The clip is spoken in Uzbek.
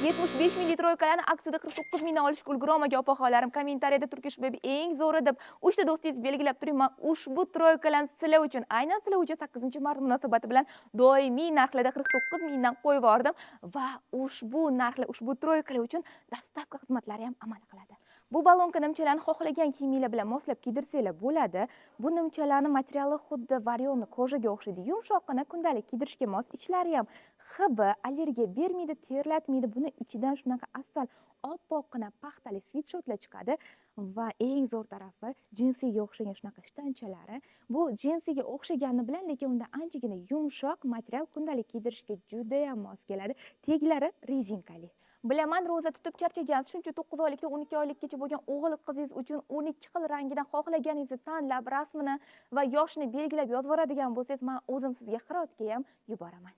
75 minglik тройка larni aksiyada 49 mingdan olishga ulgurolmagan opaxonlarim, kommentariyada "Turkish Baby eng zo'ri" deb uchta do'stingiz belgilab turing. Man ushbu тройка larni sizlar uchun, aynan sizlar uchun 8-mart munosabati bilan doimiy narxlarda 49 mingdan qo'yib yubordim va ushbu narxlar, ushbu тройка lar uchun доставка xizmatlari ham amal qiladi. Bu баллонка nimchalarni xohlagan kiyiminglar bilan moslab kiydirsanglar bo'ladi. Bu nimchalarni materiali xuddi варёный кожа ga o'xshaydi. Yumshoqqina, kundalik kiydirishga mos. Ichlari ham HB, allergiya bermaydi, terlatmaydi. Buni ichidan shunaqa asal oppoqqina paxtali svitshotlar chiqadi va eng zo'r tarafi jinsiga o'xshagan shunaqa shtanchalari. Bu jinsiga o'xshagani bilan, lekin undan anchagina yumshoq material, kundalik kiydirishga judayam mos keladi. Teglari rezinkali. Bilaman, ro'za tutib charchagansiz. Shuncha 9 oylikdan 12 oylikgacha bo'lgan o'g'il qizingiz uchun 12 xil rangidan xohlaganingizni tanlab, rasmini va yoshini belgilab yozib yuboradigan bo'lsangiz, men o'zim sizga Hirotga ham yuboraman.